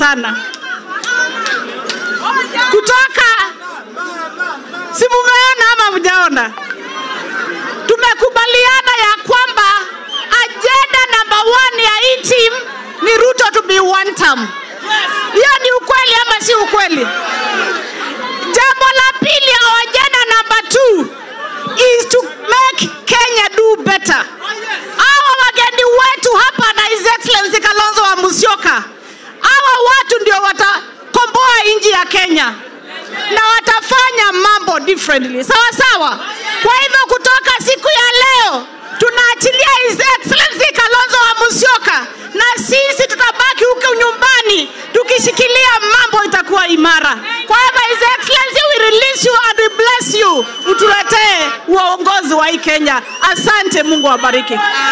sana. Kutoka, si mumeona ama mjaona? Tumekubaliana ya kwamba agenda number 1 ya hii team ni Ruto to be one term. Hiyo ni ukweli ama si ukweli? Jambo la pili, our agenda number 2 is to make Kenya do better. Hawa wageni wetu hapa na His Excellency Kalonzo wa Musyoka, hawa watu ndio watakomboa nchi ya Kenya na watafanya mambo differently. Sawa sawa. Kwa hivyo kutoka siku ya leo tunaachilia His Excellency Kalonzo wa Musyoka, na sisi tutabaki huko nyumbani tukishikilia mambo itakuwa imara. Kwa hivyo His Excellency, we release you and we bless you. Utuletee uongozi wa hii Kenya. Asante, Mungu awabariki.